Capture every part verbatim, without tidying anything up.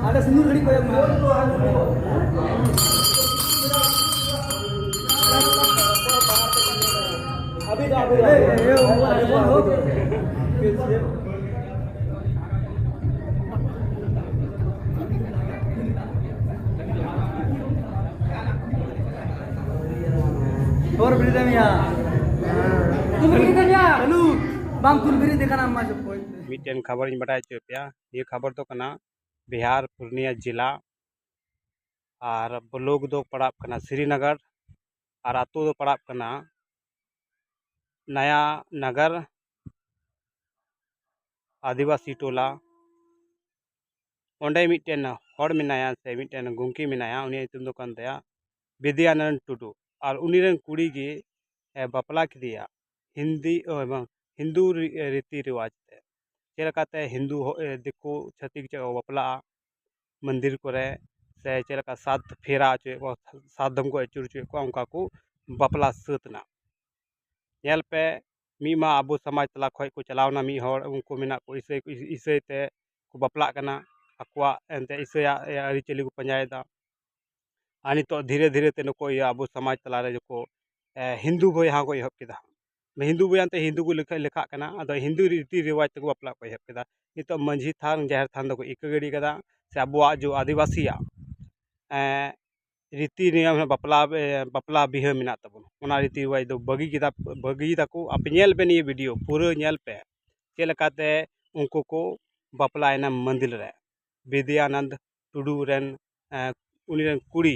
ᱟᱞᱮ ᱥᱤᱸᱫᱩᱨ ᱜᱷᱟᱹᱲᱤ ᱠᱚ ᱮᱢ ᱠᱟᱜᱼᱟ᱾ ᱟᱹᱵᱤᱱ ᱫᱚ, ᱟᱹᱵᱤᱱ ᱫᱚ, ᱟᱹᱵᱤᱱ ᱫᱚ᱾ ᱛᱩᱞ ᱵᱤᱨᱤᱫ ᱮᱢ ᱭᱟ᱾ ᱛᱩᱞ ᱵᱤᱨᱤᱫ ᱮᱢ ᱭᱟ᱾ ᱪᱟᱹᱞᱩ᱾ ᱵᱟᱝ ᱛᱩᱞ ᱵᱤᱨᱤᱫ ᱠᱟᱱᱟ ᱢᱟ ᱡᱚᱠᱚᱭ᱾ ᱢᱤᱫᱴᱮᱱ ᱠᱷᱚᱵᱚᱨᱤᱧ ᱵᱟᱰᱟᱭ ᱦᱚᱪᱚᱭᱮᱫ ᱯᱮᱭᱟ᱾ ᱱᱤᱭᱟᱹ ᱠᱷᱚᱵᱚᱨ ᱫᱚ ᱠᱟᱱᱟ ᱵᱤᱦᱟᱨ ᱯᱩᱨᱱᱤᱭᱟ ᱡᱮᱞᱟ, ᱟᱨ ᱵᱞᱚᱠ ᱫᱚ ᱯᱟᱲᱟᱜ ᱠᱟᱱᱟ ᱥᱨᱤᱱᱚᱜᱚᱨ, ᱟᱨ ᱟᱛᱳ ᱫᱚ ᱯᱟᱲᱟᱜ ᱠᱟᱱᱟ ᱱᱟᱭᱟ ᱱᱟᱜᱟᱨ ᱟᱹᱫᱤᱵᱟᱹᱥᱤ ᱴᱚᱞᱟ᱾ ᱚᱸᱰᱮ ᱢᱤᱫᱴᱮᱱ ᱦᱚᱲ ᱢᱮᱱᱟᱭᱟ ᱥᱮ ᱢᱤᱫᱴᱮᱱ ᱜᱚᱢᱠᱮ ᱢᱮᱱᱟᱭᱟ, ᱩᱱᱤᱭᱟᱜ ᱧᱩᱛᱩᱢ ᱫᱚ ᱠᱟᱱ ᱛᱟᱭᱟ ᱵᱤᱫᱽᱭᱟᱱᱚᱱᱫ ᱴᱩᱰᱩ᱾ ᱟᱨ ᱩᱱᱤ ᱨᱮᱱ ᱠᱩᱲᱤ ᱜᱮ, ᱮ, ᱵᱟᱯᱞᱟ ᱠᱮᱫᱮᱭᱟ ᱦᱤᱱᱫᱤ, ᱚ, ᱵᱟᱝ, ᱦᱤᱱᱫᱩ ᱨᱤ-, ᱮ, ᱨᱤᱛᱤ ᱨᱮᱣᱟᱡᱽ ᱛᱮ᱾ ᱪᱮᱫ ᱞᱮᱠᱟᱛᱮ ᱦᱤᱱᱫᱩ ᱦᱚ-, ᱮ, ᱫᱤᱠᱩ ᱪᱷᱟᱹᱛᱤᱠ ᱪᱮᱫ ᱠᱚ ᱵᱟᱯᱞᱟᱜᱼᱟ, ᱢᱚᱱᱫᱤᱨ ᱠᱚᱨᱮ, ᱥᱮ ᱪᱮᱫ ᱞᱮᱠᱟ ᱥᱟᱛ ᱯᱷᱮᱨᱟ ᱦᱚᱪᱚᱭᱮᱫ ᱠᱚᱣᱟ, ᱥᱟᱛ ᱫᱚᱢ ᱠᱚ ᱟᱹᱪᱩᱨ ᱦᱚᱪᱚᱭᱮᱫ ᱠᱚᱣᱟ, ᱚᱱᱠᱟ ᱠᱚ ᱵᱟᱯᱞᱟ ᱥᱟᱹᱛ ᱮᱱᱟ᱾ ᱧᱮᱞ ᱯᱮ, ᱢᱤᱫ ᱢᱟ ᱟᱵᱚ ᱥᱚᱢᱟᱡᱽ ᱛᱟᱞᱟ ᱠᱷᱚᱱ ᱠᱚ ᱪᱟᱞᱟᱣ ᱮᱱᱟ ᱢᱤᱫ ᱦᱚᱲ, ᱩᱱᱠᱩ ᱢᱮᱱᱟᱜ ᱠᱚ ᱤᱥᱟᱹᱭ, ᱤᱥᱟᱹᱭ ᱛᱮ ᱠᱚ ᱵᱟᱯᱞᱟᱜ ᱠᱟᱱᱟ, ᱟᱠᱚᱣᱟᱜ ᱮᱱᱛᱮ ᱤᱥᱟᱹᱭᱟᱜ, ᱮ, ᱟᱹᱨᱤᱪᱟᱹᱞᱤ ᱠᱚ ᱯᱟᱸᱡᱟᱭᱮᱫᱟ᱾ ᱟᱨ ᱱᱤᱛᱚᱜ ᱫᱷᱤᱨᱮ ᱫᱷᱤᱨᱮ ᱛᱮ ᱱᱩᱠᱩ ᱤᱭᱟᱹ ᱟᱵᱚ ᱥᱚᱢᱟᱡᱽ ᱛᱟᱞᱟᱨᱮ ᱡᱚᱠᱚ, ᱮ, ᱦᱤᱱᱫᱩ ᱵᱚᱭᱦᱟ ᱠᱚ ᱮᱦᱚᱵ ᱠᱮᱫᱟ᱾ ᱦᱤᱱᱫᱩ ᱵᱚᱭᱦᱟ ᱛᱮ ᱦᱤᱱᱫᱩ ᱠᱚ ᱞᱮᱠᱷᱟ-, ᱞᱮᱠᱷᱟᱜ ᱠᱟᱱᱟ, ᱟᱫᱚ ᱦᱤᱱᱫᱩ ᱨᱤᱛᱤ ᱨᱮᱣᱟᱡᱽ ᱛᱮᱠᱚ ᱵᱟᱯᱞᱟ ᱠᱚ ᱮᱦᱚᱵ ᱠᱮᱫᱟ᱾ ᱱᱤᱛᱚᱜ ᱢᱟᱹᱡᱷᱤ ᱛᱷᱟᱱ, ᱡᱟᱦᱮᱨ ᱛᱷᱟᱱ ᱫᱚᱠᱚ ᱤᱠᱟᱹ ᱜᱤᱰᱤ ᱠᱟᱫᱟ, ᱥᱮ ᱟᱵᱚᱣᱟᱜ ᱡᱚ ᱟᱹᱫᱤᱵᱟᱹᱥᱤᱭᱟᱜ, ᱮ, ᱨᱤᱛᱤ ᱱᱤᱭᱚᱢ ᱵᱟᱯᱞᱟ, ᱮ, ᱵᱟᱯᱞᱟ ᱵᱤᱦᱟᱹ ᱢᱮᱱᱟᱜ ᱛᱟᱵᱚᱱᱟ, ᱚᱱᱟ ᱨᱤᱛᱤ ᱨᱮᱣᱟᱡᱽ ᱫᱚ ᱵᱟᱹᱜᱤ ᱠᱮᱫᱟ, ᱵᱟᱹᱜᱤᱭ ᱫᱟᱠᱚ᱾ ᱟᱯᱮ ᱧᱮᱞ ᱯᱮ ᱱᱤᱭᱟᱹ ᱵᱷᱤᱰᱤᱭᱳ ᱯᱩᱨᱟᱹ ᱧᱮᱞ ᱯᱮ, ᱪᱮᱫ ᱞᱮᱠᱟᱛᱮ ᱩᱱᱠᱩ ᱠᱚ ᱵᱟᱯᱞᱟᱭᱮᱱᱟ ᱢᱟᱹᱱᱫᱤᱞ ᱨᱮ᱾ ᱵᱤᱫᱽᱭᱟᱱᱚᱱᱫ ᱴᱩᱰᱩ ᱨᱮᱱ, ᱮ, ᱩᱱᱤ ᱨᱮᱱ ᱠᱩᱲᱤ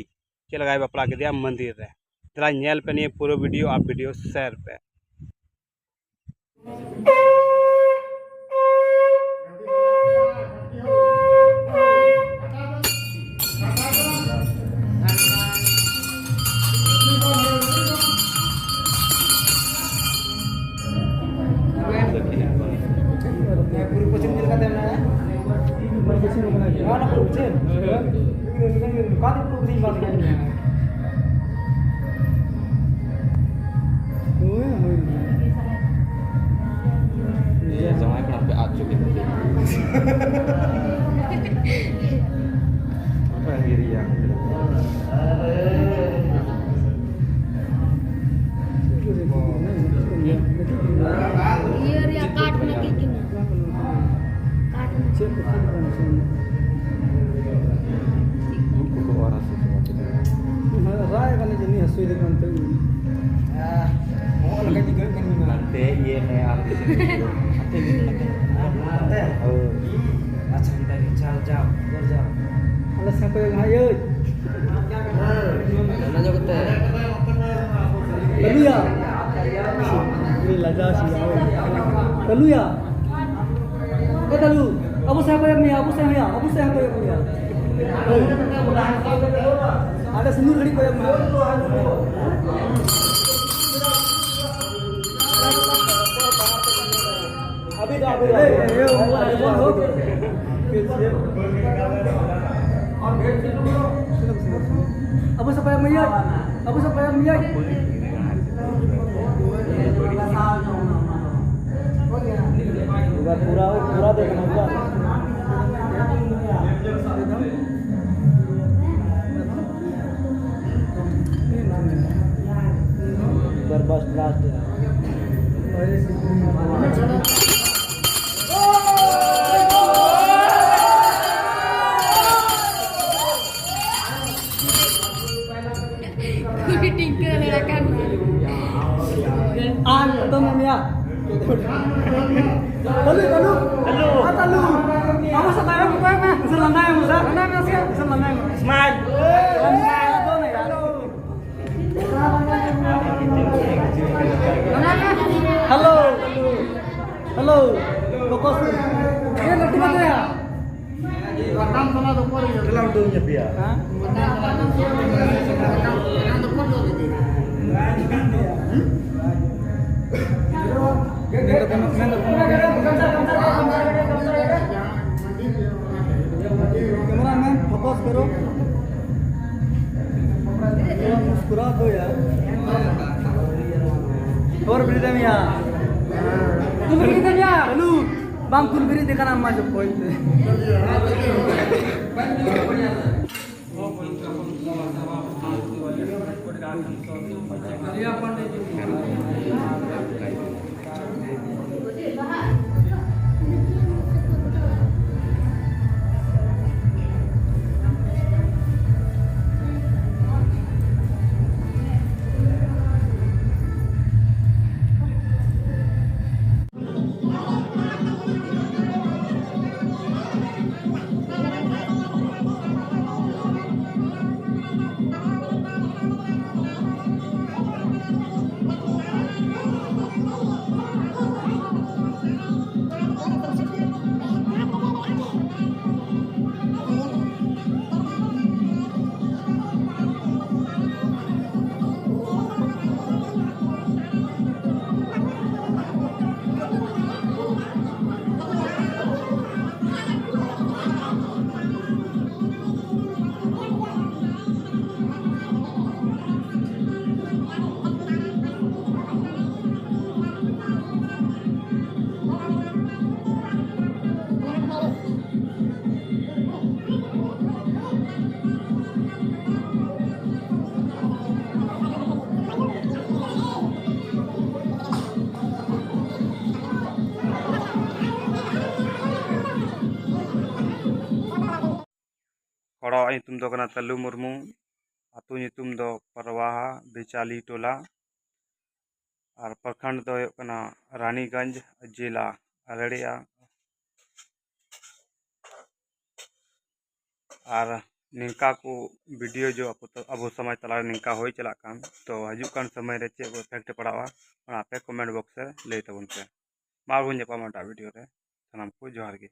ᱪᱮᱫ ᱞᱮᱠᱟᱭ ᱵᱟᱯᱞᱟ ᱠᱮᱫᱮᱭᱟ ᱢᱟᱹᱱᱫᱤᱞ ᱨᱮ᱾ ᱫᱮᱞᱟ ᱧᱮᱞ ᱯᱮ ᱱᱤᱭᱟᱹ ᱯᱩᱨᱟᱹ ᱵᱷᱤᱰᱤᱭᱳ ᱟᱨ ᱵᱷᱤᱰᱤᱭᱳ ᱥᱮᱭᱟᱨ ᱯᱮ᱾ ᱯᱩᱨᱩᱵ ᱯᱚᱪᱷᱤᱢ ᱪᱮᱫ ᱞᱮᱠᱟᱛᱮ ᱢᱮᱱᱟᱜᱼᱟ? ᱯᱩᱨᱩᱵ ᱯᱚᱪᱷᱤᱢ ᱠᱟᱱᱟ᱾ ᱱᱚᱣᱟ ᱫᱚ ᱯᱩᱨᱩᱵ ᱯᱚᱪᱷᱤᱢ᱾ ᱚᱠᱟ ᱫᱚ ᱯᱩᱨᱩᱵ ᱯᱚᱪᱷᱤᱢ ᱵᱟᱝ ᱠᱟᱱᱟ? ᱦᱳᱭ, ᱦᱳᱭ᱾ ᱤᱭᱟᱹ, ᱡᱟᱶᱟᱭ ᱠᱚᱲᱟ ᱯᱮ ᱟᱫ ᱦᱚᱪᱚ ᱠᱮᱫ ᱠᱚᱣᱟ᱾ ᱟᱪᱪᱷᱟ, ᱚᱱᱠᱟ ᱜᱮ, ᱡᱟᱣ, ᱡᱟᱣ, ᱡᱟᱣ᱾ ᱟᱞᱮ ᱥᱮᱫ ᱠᱚᱭᱚᱜ ᱢᱮ ᱦᱟᱸᱜ, ᱭᱟᱹᱭ᱾ ᱚᱱᱟ ᱧᱚᱜ ᱠᱟᱛᱮ᱾ ᱠᱟᱹᱞᱩᱭᱟ᱾ ᱩᱱᱤ ᱞᱟᱡᱟᱣ ᱥᱮ ᱡᱟᱣ᱾ ᱠᱟᱹᱞᱩᱭᱟ᱾ ᱮ ᱠᱟᱹᱞᱩ, ᱟᱵᱚ ᱥᱮᱫ ᱠᱚᱭᱚᱜ ᱢᱮᱭᱟ, ᱟᱵᱚ ᱥᱮᱫ ᱦᱚᱸᱭᱟ, ᱟᱵᱚ ᱥᱮᱫ ᱦᱚᱸ ᱠᱚᱭᱚᱜ ᱢᱮᱭᱟ᱾ ᱟᱞᱮ ᱥᱩᱢᱩᱝ ᱜᱷᱟᱹᱲᱤᱡ ᱠᱚᱭᱚᱜ ᱢᱮ᱾ ᱟᱵᱚ ᱥᱟᱯᱷᱟᱭ ᱢᱮᱭᱟ, ᱟᱵᱚ ᱥᱟᱯᱷᱟᱭ ᱢᱮᱭᱟ᱾ ᱯᱩᱨᱟ, ᱯᱩᱨᱟ ᱫᱮ ᱠᱟᱱᱟ, ᱯᱩᱨᱟ᱾ ᱵᱟᱨ ᱵᱟᱥ ᱞᱟᱥᱴ᱾ ᱠᱩᱲᱤ ᱴᱤᱝᱠᱟᱹ ᱞᱮ ᱨᱟᱠᱟᱵ ᱱᱟ᱾ ᱟᱨ ᱱᱤᱛᱚᱝ ᱢᱮᱭᱟ᱾ ᱠᱟᱞᱩ, ᱠᱟᱞᱩ᱾ ᱦᱮᱞᱳ᱾ ᱟᱨ ᱠᱟᱞᱩ᱾ ᱟᱵᱚ ᱥᱟᱛᱟᱭᱚᱢ ᱚᱠᱚᱭ ᱢᱮ? ᱥᱮ ᱞᱟᱸᱫᱟᱭ ᱢᱮ, ᱥᱮ ᱞᱟᱸᱫᱟᱭ ᱢᱮ, ᱥᱮ ᱞᱟᱸᱫᱟᱭ ᱢᱮ᱾ ᱥᱢᱟᱭᱤᱞ᱾ ᱦᱮᱞᱳ᱾ ᱦᱮᱞᱳ᱾ ᱵᱚᱠᱚᱥ᱾ ᱮ ᱞᱟᱹᱴᱩ ᱠᱟᱛᱮ ᱭᱟ᱾ ᱴᱷᱮᱞᱟᱣ ᱩᱰᱩᱝ ᱧᱚᱜ ᱯᱮᱭᱟ᱾ ᱦᱮᱸ? कैमरामैन, फोकस करो। थोड़ा मुस्कुरा दो यार। और भी दे यार। तू भी दे यार। Hello. Bang kun biri de kana ma jok koi. ᱚᱲᱟᱜ ᱧᱩᱛᱩᱢ ᱫᱚ ᱠᱟᱱᱟ ᱛᱟᱹᱞᱩ ᱢᱩᱨᱢᱩ, ᱟᱹᱛᱩ ᱧᱩᱛᱩᱢ ᱫᱚ ᱯᱟᱨᱣᱟᱦᱟ ᱵᱤᱪᱟᱞᱤ ᱴᱚᱞᱟ, ᱟᱨ ᱯᱨᱚᱠᱷᱚᱸᱰ ᱫᱚ ᱦᱩᱭᱩᱜ ᱠᱟᱱᱟ ᱨᱟᱱᱤᱜᱚᱸᱡᱽ, ᱡᱮᱞᱟ ᱟᱨᱟᱲᱤᱭᱟ᱾ ᱟᱨ ᱱᱤᱝᱠᱟ ᱠᱚ ᱵᱷᱤᱰᱤᱭᱳ ᱡᱚ ᱟᱵᱚ, ᱟᱵᱚ ᱥᱚᱢᱟᱡᱽ ᱛᱟᱞᱟᱨᱮ ᱱᱤᱝᱠᱟ ᱦᱩᱭ ᱪᱟᱞᱟᱜ ᱠᱟᱱ, ᱛᱚ ᱦᱤᱡᱩᱜ ᱠᱟᱱ ᱥᱚᱢᱚᱭ ᱨᱮ ᱪᱮᱫ ᱠᱚ ᱤᱯᱷᱮᱠᱴ ᱯᱟᱲᱟᱜᱼᱟ, ᱚᱱᱟ ᱟᱯᱮ ᱠᱚᱢᱮᱱᱴ ᱵᱚᱠᱥ ᱨᱮ ᱞᱟᱹᱭ ᱛᱟᱵᱚᱱ ᱯᱮ᱾ ᱢᱟ ᱟᱨᱵᱚᱱ ᱧᱟᱯᱟᱢᱟ ᱮᱴᱟᱜ ᱵᱷᱤᱰᱤᱭᱳ ᱨᱮ᱾ ᱥᱟᱱᱟᱢ ᱠᱚ ᱡᱚᱦᱟᱨ ᱜᱮ᱾